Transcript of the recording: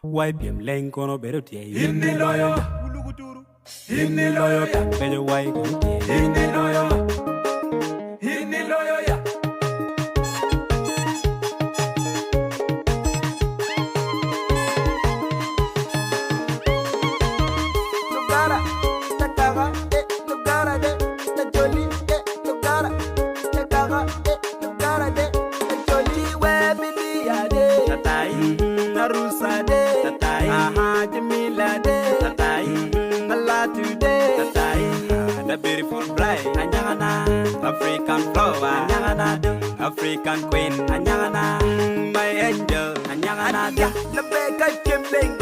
Wai pyem leng kono bedo tye in iloyo in iloyo ya bedo wai kono tye in iloyo in iloyo ya. Lugara, Takara, eh, Lugara de, Tajoli, eh, Lugara, Takara, eh, Lugara de, Tajoli, Webilia de, Tatai, Arusa de, Tatai, Aha, Jamila de, Tatai, Alatu de, Tatai, the beautiful bride, Anyagana, African flower, Anyagana, African queen, Anyagana, my angel, Anyagana, Labeka Chemleng.